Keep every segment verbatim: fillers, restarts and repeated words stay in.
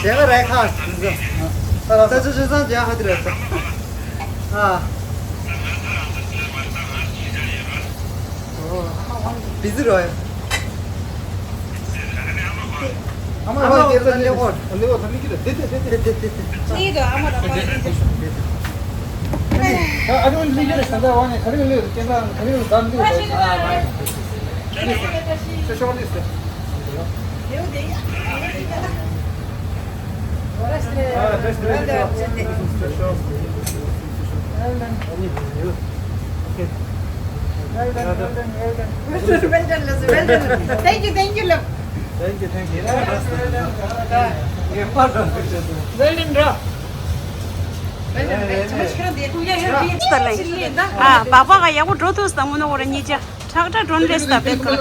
ཁ། ཇེ་ག་རེ་ཁ། ད་ལ་ས་ཆུ་ཆུ་སང་ཇེ་ཧ་ཏི་རེ་ས། ཨ། ཨོ། བི་ཟི་རོ་ཡ། ཨ་མ་ཨ་མ་ཨ་མ་ཨ་མ་ཨ་མ་ཨ་མ་ཨ་མ་ཨ་མ་ཨ་མ། Well done, well done, well done. Thank you, thank you, love. Thank you, thank you. Well done, bro. Well done, well done. ཨ། སྦག་སྦག་ག་ཡག་པོ་འགྲོ་ཐུབ་སོང་། ངུ་ནོ་འོ་ར་གཉིས་ཆ་ཁྲག་ཁྲག་འགྲོ་འདྲེས་ད་བེད་ཁོ་ར།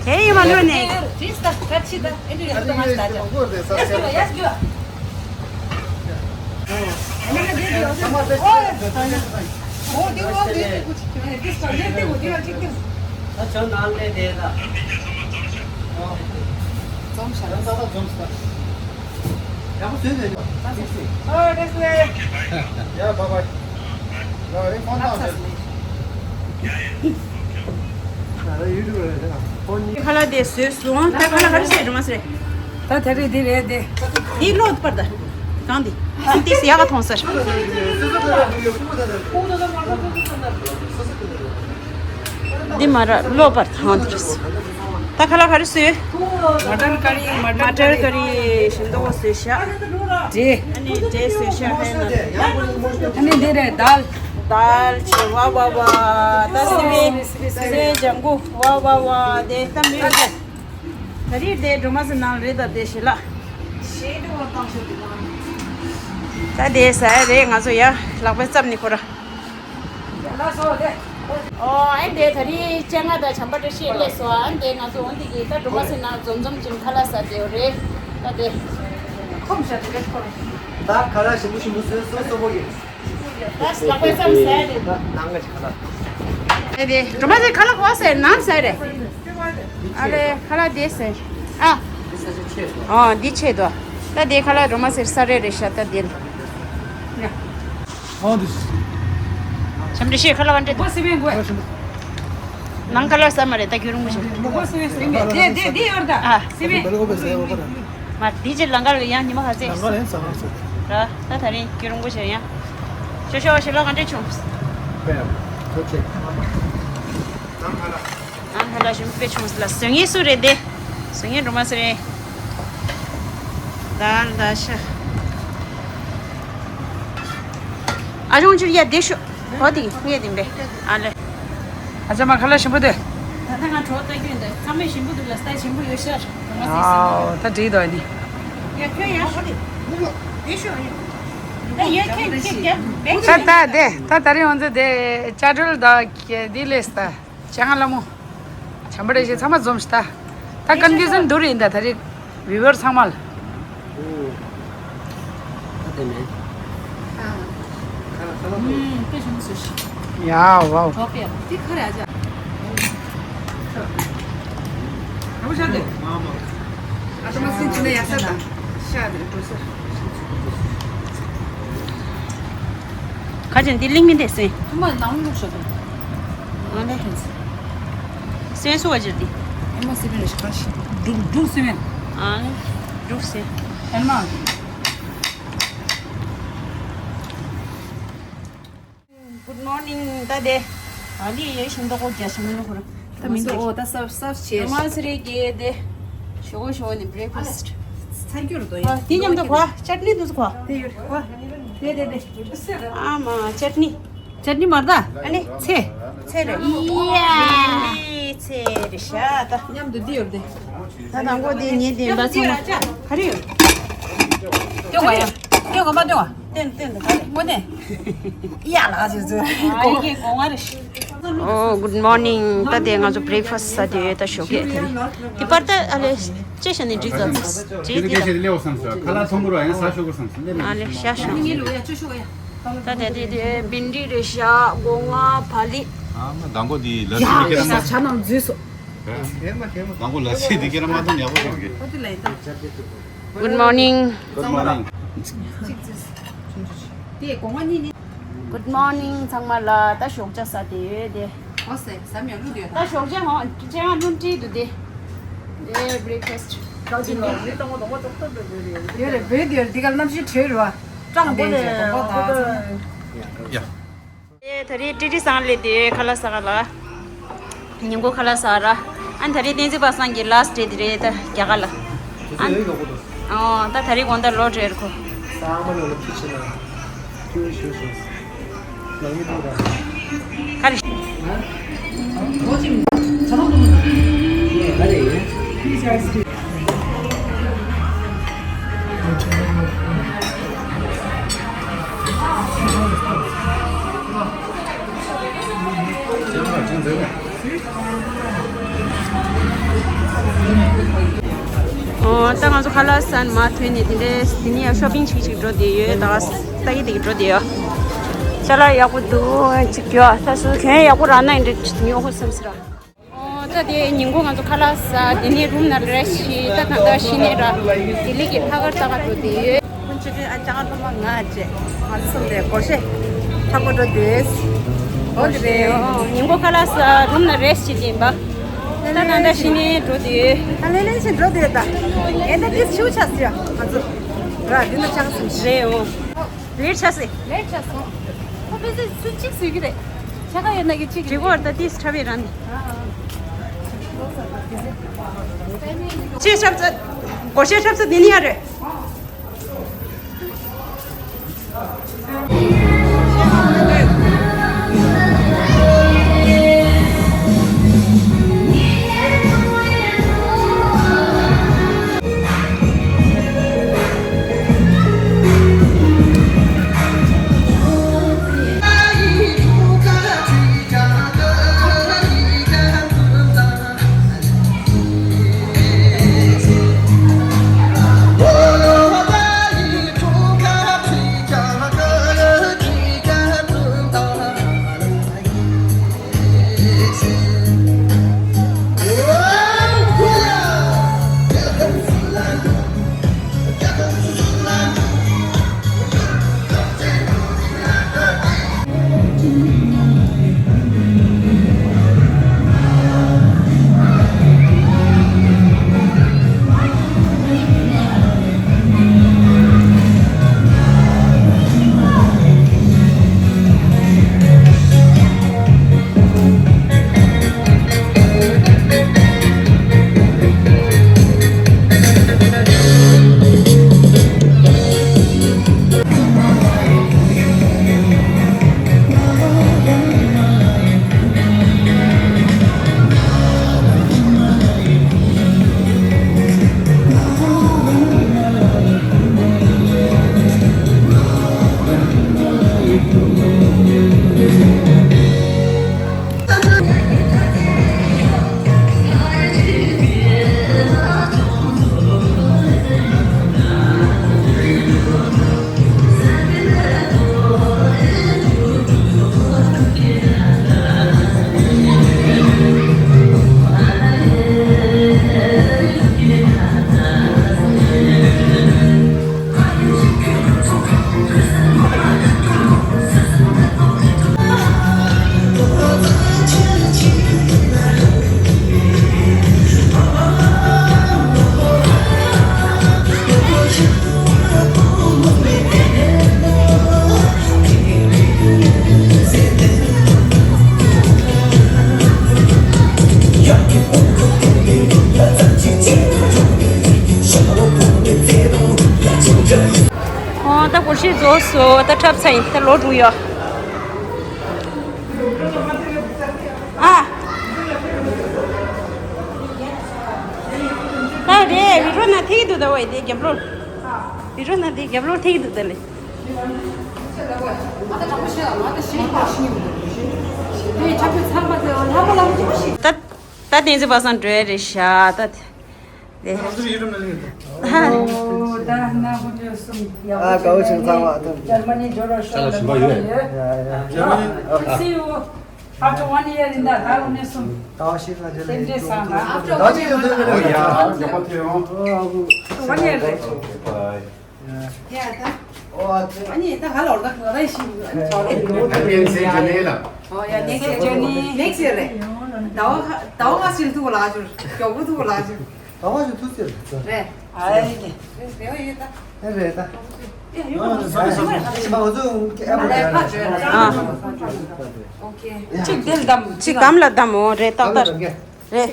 དེ་ཡིན་མ་ལོས་ནས། ཁ་ལག་དེ་བཟོས་སོང་། ད་ཁ་ལག་ག་རེ་བཟོས་འགྲོ་མ་ཟེར། ད་དེ་རེད། འདི་རེད་དེ། འདི་ལོག་པར་ད། གང་འདི། སུ་ཏིས་ཡག་ག་མཐོང་ཟེར། འདི་མ་ར་ལོག་པར་ཐང་འདི་རེད། ད་ཁ་ལག་ག་རེ་བཟོས། མ་ཊར་ཀ་རི། མ་ཊར་ཀ་རི་ཞིམ་མདོག་བཟོས་ཤག་འདི། ཨ་ནི་འདི་བཟོས་ཤག་ཧེ་ན། ཨ་ནི་འདི་རེད། དཱལ། དཱལ་ཆེ་བ་བ་བ། ད་སི་པན། སི་པན་ལྗང་གུ་བ་བ་བ། དེ་ད་མི་རེད། ད་རེས་དེ་སྒྲོལ་མ་ཟེར་ནང་རེད། ད་དེ་ཞི་ལ། ད་དེ་ཟ་ཡ་རེད། ང་ཚོ་ཡ་ལག་པས་བརྩམས་ནི་ཁོ་ར། ཨོ། ཨེ་འདི་ད་རེས་སྤྱན་སྔ་དང་བྱམས་པ་བཀྲ་ཤིས་སླེབས་སོང་། ཨ་འདི་ང་ཚོ་འོ་འདི་གི་ད་སྒྲོལ་མ་ཟེར་ནང་འཛོམས་འཛོམས་ཀྱིན་ཁ་ལག་ཟ་དེ་རེད། ད་དེ། ཁོམ་ཤ་དེ་ག་ཁོ་ར། ད་ཁ་ལག་ཞིམ་པོ་ཞིམ་པོ་བཟོས་སོ་སོ་པོ་གི། ཨེ་དེ་སྒྲོལ་མ་ཟེར་ཁ་ལག་གོ་ཟེར་ནང་ཟེར་རེད། ཨ་ལེ་ཁ་ལག་དེ་ཟེར། ཨ། ཨོ་འདི་ཆེད་དོ། ད་དེ་ཁ་ལག་སྒྲོལ་མ་ཟེར་ས་རེད་རེད་ཤག་ད་དེ་ལ། ཨོ་འདི། བྱམས་བཀྲ་ཤིས་ཁ་ལག་ག་འདྲ་འདུག་སི་པན་གོ། ནང་ཁ་ལག་ཟ་མ་རེད། ད་ཁྱོད་རང་མགོ་ཤེས། གོ་སི་པན་སི་པན། དེ་དེ་དེ་ཡོད་ད། ཨ། སི་པན། མ་འདི་ཅི་ལང་ཀར་ཡང་ཉི་མ་ག་ཚད། ལང་ཀར་ཡང་ཟ་མ་ཟ། ར་ད་ད་རིང་ཁྱོད་རང་མགོ་ཤེས་ཡང་། ཤོ་ཤོ་ཤོ་ལོ་ག་འདྲ་བྱུང་། ཨང་ཧ་ལ་ཞུམ་པའི་ཆུང་ལ་སོ་ངའི་སུ་རེད་དེ། སོ་ངའི་སྒྲོལ་མ་སུ་རེད། ད་ད་ཤ། ཨ་ཆུང་ཆུང་ཡ་དེ་ཤོ། ཧོ་དེ་ངས་དེ་འབད། ཨ་ལེ། ཨ་ཅག་མ་ཁ་ལག་ཞིམ་པོ་དེ། ད་ལྟ་ང་གྲོགས་ལྟ་རྒྱུ་ཡིན། ད་ཚང་མས་ཞིམ་པོ་འདུག་ལ་སྟ་ཞིམ་པོ་ཡོད་ཤག་སྒྲོལ་མ་སུ་རེད། ཨའོ་ད་འགྲིག་འདུག་ཨ་ནི། ཡ་ཁྱོད་ཡ་ཧོ་དེ། དེ་ཤོ་ཡ། ད་ཡ་ཁྱོད་ཁྱོད་ཁྱོད་འབད་ཤོ། ད་ད་དེ་ད་ད་རིང་ང་ཚོ་དེ་ཅ་ཀྲོལ་དང་དེ་ལས་ད། ཅ་ང་ལ་མོ། བྱམས་པ་བཀྲ་ཤིས་ཚང་མ་འཛོམས་ཤག་ད། ད་ཀོན་ཕིའུ་ཤན་འདུག་རེད་ད་ད་རེས། བི་ཝར་ཚང་མ་ལ། ཨོ། ད་དེ་མེད། ཨ། ཁ་ལག་ཁ་ལག་ཨུམ། དཔེ་ཞིམ་པོ་བཟོས་ཤག་ཡ་ཝའོ། ཨོ་ཀེ། དེ་ཁ་རེད་ཨ་ཅག་ཨ་བོ་ཤ་དེ། ཨ་ཏ་མ་སིན་ཅི་ན་ཡ་ས་དང་། ཤ་དེ་འགྲོ་ས། ཁ་ཅན་དེ་གླིང་མི་དེ་སེ། ཐུ་མ་ནང་ལུགས་ཤོག་དང་། ཨ་ལེ། སེ་སུ་བ་ཇིར་དེ། ཨེ་མ་སེ་བེན་རེ་ཤི་ཁ་ཤི། འབྲུག་འབྲུག་སེ་བེན། ཨ་ལེ། འབྲུག་སེ། ཨེ་མ། Good morning ད་དེ། ཨ་ལི་ཡེ་ཤིན་ཏོ་ཀོ་རྒྱ་ཤི་མི་ལོ་ཁོ་ར། ད་མི་འདུག་ཨོ་ད་སརབ་སརབ་བྱས། མ་སི་རེ་གེ་དེ། ཞོག་ཞོག་ནི་བྷི་རེག་ཕ་སི། ཚར་རྒྱུ་རེད་དོ་ཡ། དེ་མཉམ་དུ་གོ་ཅཊ་ནི་འདུག་གོ་དེ་ཡོད་གོ་དེ་དེ་དེ། ཨ་མ་ཅཊ་ནི། ཅཊ་ནི་མར་ད། ཨ་ནི་ཚེ། ཚེ་རེད། ཡ། ཚེ་རེད་ཤ་ད། མཉམ་དུ་འདི་ཡོད་དེ། ད་དང་པོ་དེ་ཉེ་དེ་འབའ་ཚང་མ། ག་རེ་ཡོད། སྟོན་ག་ཡ། སྟོན་ག་མ་སྟོན་ག་སྟོན་སྟོན་ད་ག་རེ་དངོས་གནས། ཡ་ལགས་ཅེས་ཚོ། ཨ་ཡེ་གོང་བ་རེད། ཨོ་གུཌ་མོར་ནིང་ད་དེ་ང་ཚོ་བྷི་རེག་ཕ་སི་ཟ་དེ་ཡོད་ད་ཞོགས་ཀས་དེ་རེད། དེ་པར་ད་ཨ་ལེ་ཅེ་ཤ་ནི་འགྲིག་ཙམ་ཅེ་དེ་ལེ་ལེའོ་བསམ་སོ་ཁ་ལག་ཚོང་བུ་ར་ཡང་ཟ་ཤོག་གོ་བསམ་སོ་ལེ་མ། ཨ་ལེ་ཤ་ཤོག་ད་དེ་དེ་དེ་བིན་ཌི་རེད་ཤག་སྒོ་ང་བ་ལི། ཨ་མ་དང་པོ་དེ་ལ་སི་དེ་ཀེ་ར་མ། ཡ་ཤ་ནང་འཛུལ་སོ། དང་པོ་ལ་སི་དེ་ཀེ་ར་མ་དང་ཡག་པོ་བྱུང་གི། ཨོ་དེ་ལ་ཡིན་ད། Good morning. Good morning. དེ་སྒོ་ང་གཉིས་ནི། Good morning ཚང་མ་ལ་ད་ཞོགས་ཇ་ཟ་དེ་ཡོད་དེ། ཨོ་སེ་ཟ་མི་ཡང་བླུག་དེ་ཡོད་ད། ད་ཞོགས་ཇ་ཧོ་ཅེ་ང་བླུག་བྲིས་འདུག་དེ། དེ་བྷི་རེག་ཕ་སི། ཡོད་རེད་བོད་དེ་ཡོད་རེད་དེ་ག་གནམ་གཤིས་དྲོད་རེད་བ། གྲང་དེ་ཡོད་རེད་སྒོ་ང་ད། ཡ། ཨེ་ད་རེས་ཀྲི་ཀྲི་སང་ལེ་དེ་ཁ་ལག་ཟ་ག་ལ། ཉིན་གུང་ཁ་ལག་ཟ་ར། ཨ་ནི་ད་རེས་བསྟན་འཛིན་པ་སངས་ཀྱི་ལ་སི་ཊི་ཌེ་དེ་རེད་ད་རྒྱ་གར་ལ། ཨ་ནི། ཨོ་ད་ད་རེས་དགོང་དག་ལོ་བྲེལ་ཁོ། ག་རེ། ཨོ་ད་ང་ཚོ་ཁ་ལག་ཟ་ནས་མར་ཐོན་ནས་དེ་འདྲའི་དེ་ནས་ཡང་ཤོ་པིང་ཅིག་ཅིག་འགྲོ་བསྡད་ཡོད། ད་ལྟ་ཡི་དེ་འགྲོ་བསྡད་ཡོད། ཅ་ལག་ཡག་པོ་འདུག་ཅིག་ཡོད་ད་སུ་གྱོན་ཡག་པོ་རག་ན་ཡིན་འདྲ་ཉོ་དགོས་བསམ་སི་ར། ཨོ་ད་དེ་ཉིན་གུང་ང་ཚོ་ཁ་ལག་ཟ་དེ་ནས་རུམ་ནང་རེ་ཤི་ད་ད་ད་ཤི་ནས་ར་དེ་ལི་གི་ལྷག་དཀར་ལྟ་ག་འགྲོ་བསྡད་ཡོད། ཁོང་ཆུ་ཆུ་ཨ་ཅག་ཐོག་མ་ང་བཅས་ང་ཚོ་གསུམ་དེ་སྒོར་གཞས་འཁྲབ་པོ་འགྲོ་དུས། འོ་དེ་རེད། ཉིན་གུང་ཁ་ལག་ཟ་རུམ་ན་རེ་ཞིག་ཡིན་པ། ད་ད་ད་ཤི་ནས་འགྲོ་དུས། ད་ལེ་ལེ་ཞིག་འགྲོ་དུས་ད། ཨེ་ད་ཏིས་ཆུ་ཆ་སི་ཡ་ང་ཚོ། ར་འདི་ན་ཆག་སི་རེད་འོ། ལེར་ཆ་སི། ལེར་ཆ་སོང་། ཁོ་ཕལ་ཆེར་ཚུན་གཅིག་ཟེར་གི་རེད། ཆ་ག་ཡོད་ན་གི་གཅིག་གི་རེད། འགྲིག་གོ་ད་ཏིས་འཁྲབ་པའི་ར་ནི། ཅེས་འཁྲབ་ཚ། སྒོར་གཞས་འཁྲབ་ཚ་འདི་ནི་ཡ་རེད། ཨོ་སོ། ད་འཁྲབ་ཚར་ཡིན། ད་ལོག་འགྲོ་ཡོད། ཨ། ད་རེད། བི་རོ་ན་ཐིག་འདུག་ད་ཝེ་དེ་རྒྱབ་ལོར། བི་རོ་ན་དེ་རྒྱབ་ལོར་ཐིག་འདུག་ད་ལེ། ད་ད་བསྟན་འཛིན་པ་སངས་འགྲོ་ཡ་རེད་ཤག་ད། དེ། ཨོ། ད་ན་བུ་ཉོ་སོང་། ཡག་པོ་བྱུང་། ཨ། དགའ་བོ་བྱུང་ཚང་མ་ད། འཇར་མ་ནི་འགྲོ་རོགས་ཤོག་ལ་ཡ་ཡ། ཡ་ཡ། See you after one year in the ད་ནས་གསུམ། ད་ཞིག་ལ་རྗེས་ལ་སེམས་ཅན་སང་ད། ད་ཅི་ཡོད་དོན་མེད་ལ། ཡག་པོ་བྱུང་། ཨོ་ཨ་བུ། One year རེད། ཡ་ད། ཨོ་ཨ་ཙི། ཨ་ནི་ད་ཧ་ལོར་ད་ང་ར་ཞིག་ཨ་ནི་ཡང་སེམས་ཅན་ནི་ལ། ཨོ་ཡ། Next year ནི་next year རེད། ཟླ་བ་ཁ་ཟླ་བ་ཁ་སིལ་ཐུག་ལ་ཞུར། མགྱོགས་པོ་ཐུག་ལ་ཞུར། ད་བ་ཞིག་ཐུག་ཟེར་ད། རེད། ཨ་ཡེ། རེད་ཡོད་ད། ཨེ་རེད་ད། ཨེ་ཡོད་ད། ཨ་ང་ཚོ་ཨེ་རེད་ད། ཨོ་ཁེ། གཅིག་དེ་ལ་བསྡམ། གཅིག་གམ་ལ་བསྡམ། འོ་རེད། ཏག་ཏག་རེད།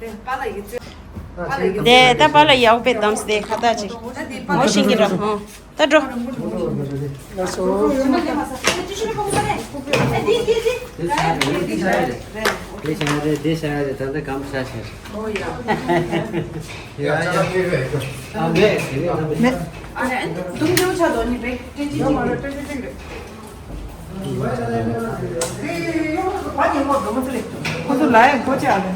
རེད། པཱ་ལགས་ཡིན་ཚོད། པཱ་ལགས་ཡིན། དེ་ད་པཱ་ལགས་ཡག་པོ་བསྡམས་ཏེ་ཁ་བཏགས་ཅིག་ད་དེ་པཱ་ལགས་ངོ་ཤེས་ཀྱི་རེད། ཧོ། ད་འགྲོ། དེ་བྱ་ཡ་རེད། དེ་བྱ་ཡ་རེད། ད་ལྟ་གམ་ཤ་ཤ་རེད། ཨོ་ཡ། ཡ་ཡ། ཨ་མེད་དེ་རེད། ད་མེད། ཨ་ནི་དུང་འདྲ་བོ་ཆགས་འདུག་ཨ་ནི་བེག་སྤྲད་ཅིག་ཅིག་རེད། ཁོ་ཚོ་ལ་ཡང་གོ་ཆ་ཨ་ནི།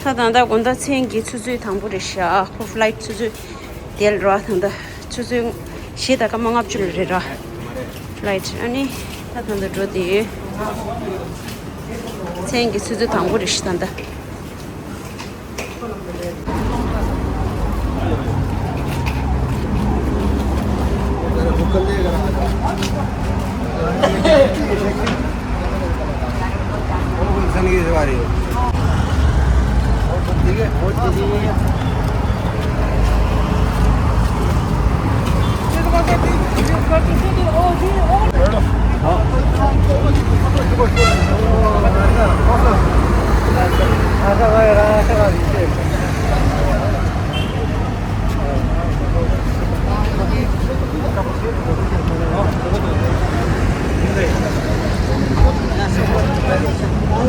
ད་ད་ལྟ་དགོང་དག་མཚན་གྱི་ཆུ་ཚོད་དང་པོ་རེད་ཤག་ཁོ་ཕ་ལའིཊ་ཆུ་ཚོད་དེ་ལ་ར། ད་ལྟ་ཆུ་ཚོད་བཞི་དང་སྐར་མ་ལྔ་བཅུ་ལ་རེད་ར། ཕ་ལའིཊ། ཨ་ནི་ད་ད་ལྟ་འགྲོ་དེ་ཡོད། མཚན་གྱི་ཆུ་ཚོད་དང་པོ་རེད་ཤག་ད་ལྟ།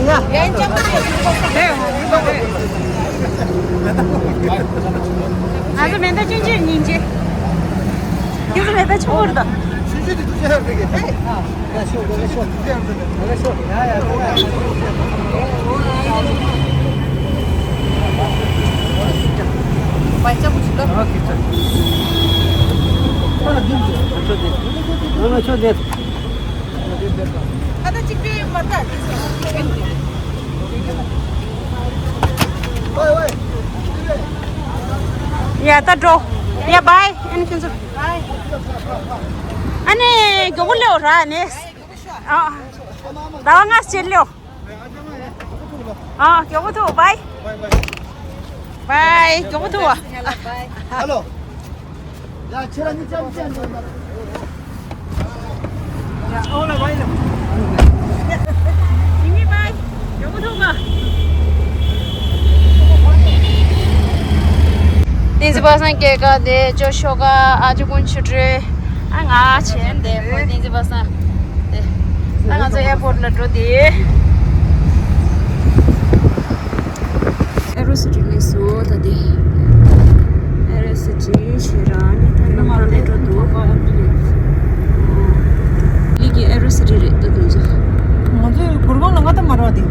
ང་ཚོ་མེ་མདའ་ཆུང་ཆུང་ཉིན་བྱེད། ཁྱེད་ཚོ་མེ་མདའ་ཆུང་བོར་དང་། ཡ་ད་འགྲོ། ཡ་བའི། ཨན་ཁྱོད་ཚོ། ཨ་ནི་མགྱོགས་པོ་སླེབས་ར་ནི། ཨ། ཟླ་བ་ལྔ་ཕྱིར་སླེབས། ཨ། མགྱོགས་པོ་ཐུག་བའི། བའི། མགྱོགས་པོ་ཐུག་བ། ཧ་ལོ། ཡ་ཁྱེད་རང་གཉིས་ཅམ་ཅན་འགྲོ་ན། ཡ་ཨོ་ལ་བའི་ལ། ཡིན་ནི་བའི། མགྱོགས་པོ་ཐུག་བ། བསྟན་འཛིན་པ་སངས་སྐྱེས་ཀ་དེ་ཅོ་ཤོ་ཀ་ཨ་ཅོ་ཀུན་ཆུ་སྤྲུལ། ཨ་ང་ཆེན་དེ་ཁོ་བསྟན་འཛིན་པ་སངས། དེ། ད་ང་ཚོ་ཨེར་པོར་ལ་འགྲོ་དེ། ཨེ་རོ་སི་ཊི་སླེབས་སོང་ད་དེ། ཨེ་རོ་སི་ཊི་ཞེས་ར་ནི་ད་ནམ་ཐང་ལ་འགྲོ་འདུག་ལི་གི་ཨེ་རོ་སི་ཊི་རེད་ད་དུང་ཚོ། ང་ཚོས་གུར་ཁང་ལ་ང་ད་མ་ར་དེ།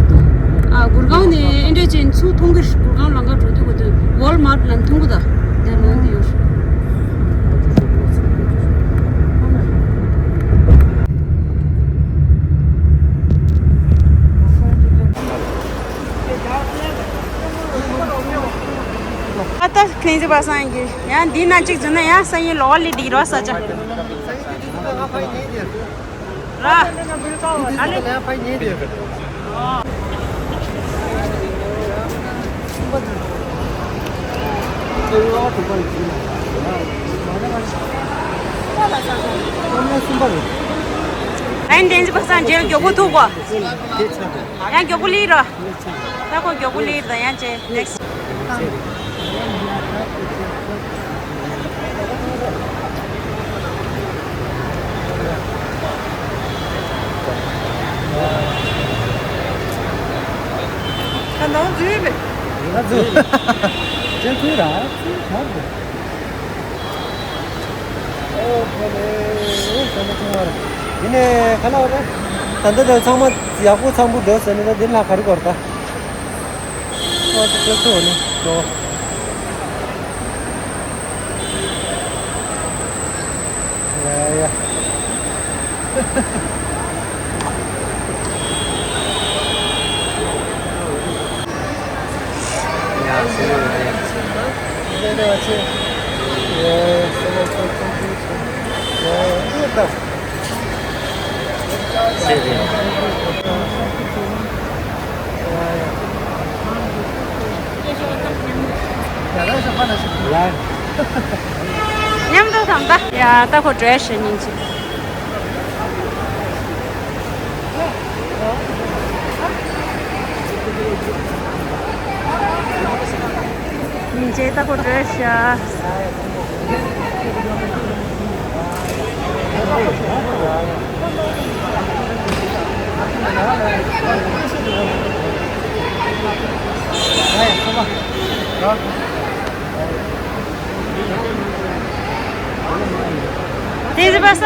ཨ་གུར་ཁང་ནས་ཨེ་འདྲས་ཅན་ཚུར་མཐོང་གི་གུར་ཁང་ལ་ང་འགྲོ་དུས་གོ་དུས་ཝོལ་མར་ལ་མཐོང་གི་ད་དེ་ནང་དེ་ཡོད། ཨ་ད་ཁན་ཟི་པ་སང་གི་ཡང་འདི་ན་གཅིག་འཛུལ་ན་ཡང་སང་ཉིན་ལོག་ལི་འདི་རོ་ས་ཆ་ར། ཨ་ལེ། ཨན་ཏན་ཟི་པ་སང་རྗེས་མགྱོགས་པོ་ཐུག་གོ། ཡང་མགྱོགས་པོ་ལི་རོ། ད་ཁོ་མགྱོགས་པོ་ལི་རོ་ཡང་ཅེ་next། ད་ནང་འཛུལ་བས། ད་འཛུལ། ཅན་འཛུལ་ར་འཛུལ་ག་འདུག་ཨོ་ཁོ་ལེ། ཨོ་ཁོ་ལེ་ཁོ་མ་རེད། ཡིན་ནའི་ཁ་ལག་རེད། ད་ལྟ་དེ་ཚང་མ་ཡག་པོ་ཚང་པོ་འདུག་ཟེར་ནས་ད་འདི་ལ་ག་རེ་དགོས་རེད་ད། ཨོ་ཏི་ཀློག་ཐུབ་ནི་ཅོ། ཡ་ཡ། མཉམ་དུ་དང་ད། ཡ་ད་ཁོ་འགྲོ་ཡ་ཞེ་ཉིན་གཅིག་ཉིན་བྱེད་ལྟ་བུ་འགྲོ་ཤག་དེ་ཟི་པ་ས།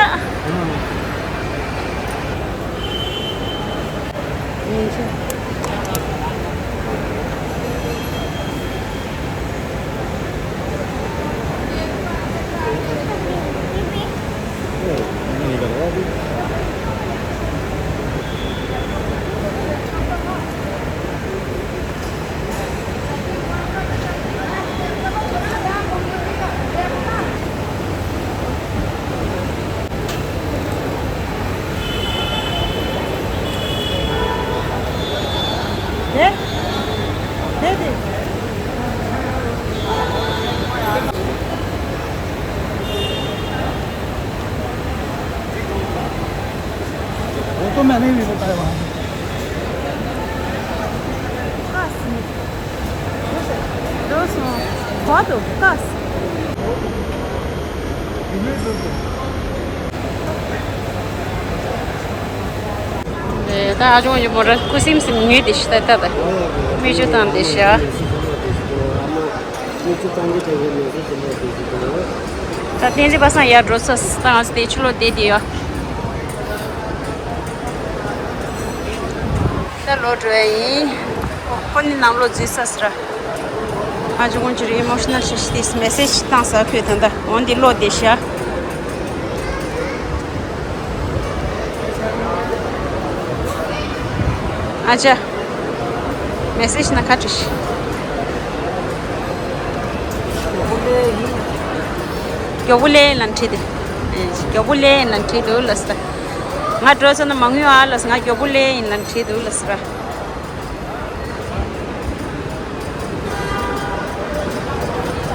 ད་ཨ་ཅོང་ཡོད་མོ་ར་ཁུ་སིམ་སིམ་ངུས་ཏེ་ཤི་ད་ད་ད་མི་ཅུ་དང་དེ་ཤ། ད་བསྟན་འཛིན་པ་སངས་ཡར་འགྲོ་ས་ད་ང་ཚོ་དེ་ཕྱི་ལོགས་བསྡད་དེ་ཡོད། ད་ལོག་འགྲོ་ཡ་ཡིན། ཁོ་ནི་ནང་ལོགས་འཛུལ་ས་ཟེར། ཨ་ཅོ་ཀུན་གྱིས་ཨི་མོ་ཤི་ནལ་ཞིག་ཞིག་དེ་མེ་སེ་ཇི་བཏང་ས་ཁོས་ད་ལྟ་འོན་ཏེ་ལོག་བསྡད་ཤག་ཨ་ཅག་མེ་སེ་ཇི་ན་ཁ་བྲིས་ཤིག་མགྱོགས་པོ་ལས་ལན་བྲིས་ཏེ། མགྱོགས་པོ་ལས་ལན་བྲིས་འདུག་ལ་ས། ང་འགྲོ་ས་ན་མ་ངུས་ཨ་ལ་ས། ང་མགྱོགས་པོ་ལས་ཡིན་ལན་བྲིས་འདུག་ལ་ས།